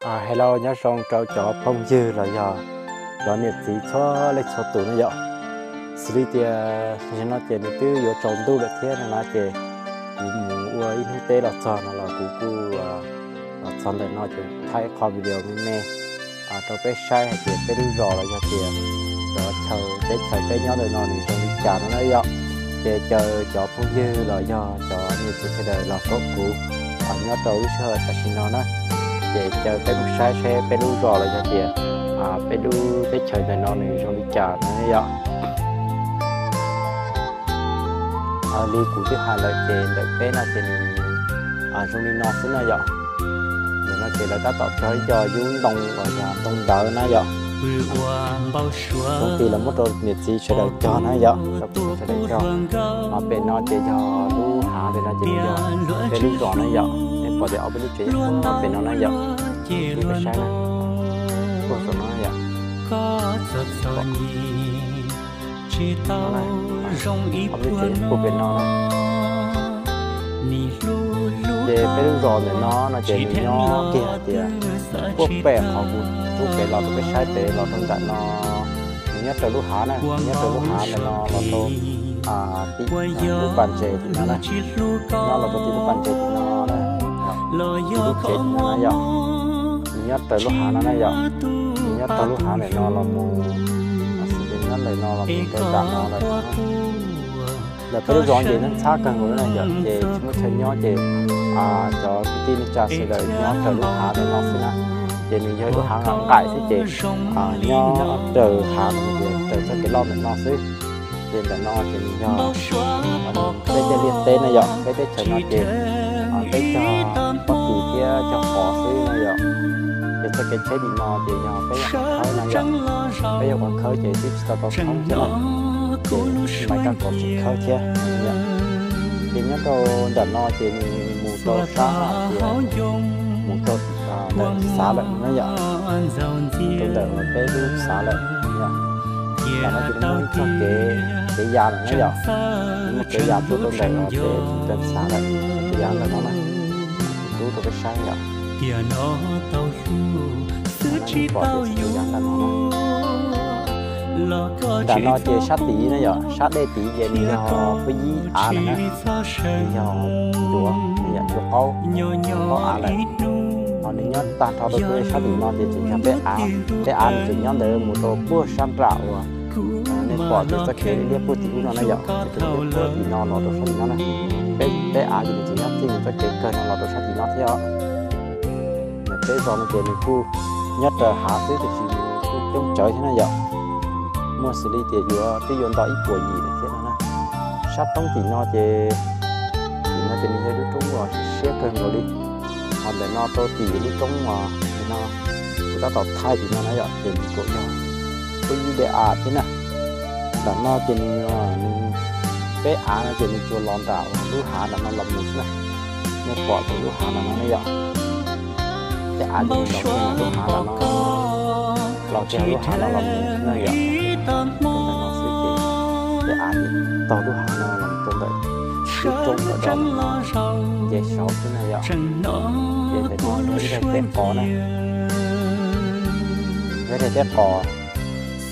Hello, nyob zoo rau cov phooj ywg los yog cov niam txiv txhua leej txhua tus na yom. Xws li tias tam sim no ces nws twb yuav tsaus ntuj lawm thiab no na ces kuv mus ua ib hnub teb los txog no los kuv kuj los txog ntawm no ces thaij qho video me me rau peb saib hais tias peb lub zos los yog tias cov chaw teb chaws peb nyob ntawm no nws zoo li cas no na yom. Ces caw cov phooj ywg los yog cov niam txiv sawv daws los koom kuv nyob rau lub sij hawm tam sim no na. Ces caw peb mus saib saib peb lub zos los yog tias peb lub teb chaws ntawm no nws zoo li cas no na yom. Li kuv twb hais lawm ces ntawm peb no ces nws zoo li no xwb na yom. Ntawm no ces lawv tab tom cog ib co yub ntoo uas yog ntoo ntawv na yom. Hnub tim lawv muab rau niam txiv sawv daws cog na yom, rau kuv sawv daws cog. Ho pem no ces yog lub hav, pem no ces yog peb lub zos na yom. Nej pom tias ob peb lub tsev pem no na yom. Li peb saib na, puag saum no na yom. Ob peb lub tsev puag pem no na. Ces peb lub zos ntawm no no ces nws nyob kiag hais tias puag pem qhov kuv tso pem los rau peb saib pem los rau ntawm no, nws nyob raws lub hav na, nws nyob raws lub hav ntawm no los rau tim lub pas ntses tim no na, nyob los rau tim lub pas ntses tim no na, lub tsev tim no na yom. Nws nyob raws lub hav no na yom, nws nyob raws lub hav ntawm no los mus, xws li nyob ntawm no los mus rau nram no lawm. Ntawm peb lub zos ces ntxhab kawg nkaus na yom, ces tsis muaj chaw nyob ces cov kwv tij neej tsa sawv daws nyob raws lub hav ntawm no xwb na. Ces nws yog lub hav nqaim xwb ces nyob raws hav no ces raws txoj kev loj ntawm no xwb. Ces ntawm no ces nws yog peb tej liaj teb na yom, peb teb chaws no ces peb cog pob kws thiab cog qos xwb na yom. Ces txoj kev tsheb tim no ces yog peb yuav ua khawb na yom, peb yuav ua khawb ces twb tsis tau tau thoob thiab na, ces tsis maj kaj kaus tsis khawb thiab. Ces nyob rau nram no ces nws mus rau sab hais tias mus rau ntawm xav lawm na yom, mus rau ntawm peb lub xav lawm yom. Tam no ces nws muaj ib txoj kev, kev ya lawm na yom, nws muaj kev ya tuaj rau ntawm peb tus ntawm xav lawm, kev ya ntawm no na, kuv rub rau peb saib yom. Pom tias txoj kev ya ntawm no na. Nram no ces sab tid na yom, sab dej tid ces nws yog puab yib av lawm na, nws yog ncuav, nws yog ncuav qaub, qaub av lawm. Ho nws nyob tag nrho rau peb sab tim no ces tseem yog peb av, peb av nws tseem nyob ntawd mus rau puag sab nram uas nej pom tias txoj kev liab puag tim ub no na yom, txoj kev liab puag tim no los rau sab tim no na. Peb, peb av ces nws tseem nyob txij mus txoj kev kawg no los rau sab tim no thiab os. Peb zos no ces nws kuj nyob raws hav xwb tiam sis nws kuj coob tsawv thiab na yom. Muaj xws li tias yuav twb yuav nto ib puas yim lawm thiab no na. Sab roob tim no ces, tim no ces nws yog lub roob uas siab siab kawg nkaus li. Ho ntawm no rau tim lub roob uas tim no kuv tab tom thaij tim no na yom, ces nws kuj yog puab yib de av thiab na. Nram no ces nws, nws, peb av no ces nws tsuas los nram lub hav nram no los mus xwb na. Nej pom ces lub hav nram no na yom. Peb av ces nws los kiag lub hav nram no, los kiag lub hav no los mus na yom. Rau ntawm no xwb ces peb av ces taug lub hav no los rau ntawm lub roob ntawm no, ces saud xwb na yom. Ces ntawm no yog ib daim teb qos na, yog ib daim teb qos.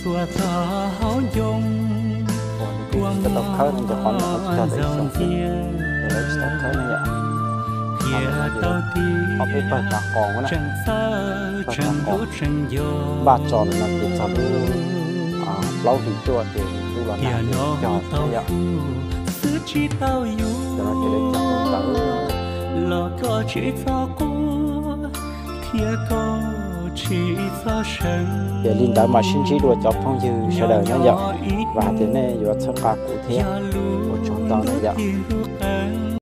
Uas nws kuj tsis tau khawb no ces qhov no tsis tau tau ib xyoo, ces lawv tsis tau khawb na yom. Ob peb pawg kav qos na, pawg kav qos npaj tso ntawm no ces txog lub plaub hlis tuaj ces nws kuj los nag ces cog xwb na yom. Cov no ces lawv cog ntawd. Ces li ntawd mas sib ntsib dua cov phooj ywg sawv daws na yom, vam hais tias nej yuav txhawb nqa kuv thiab, ua tsaug ntau na yom.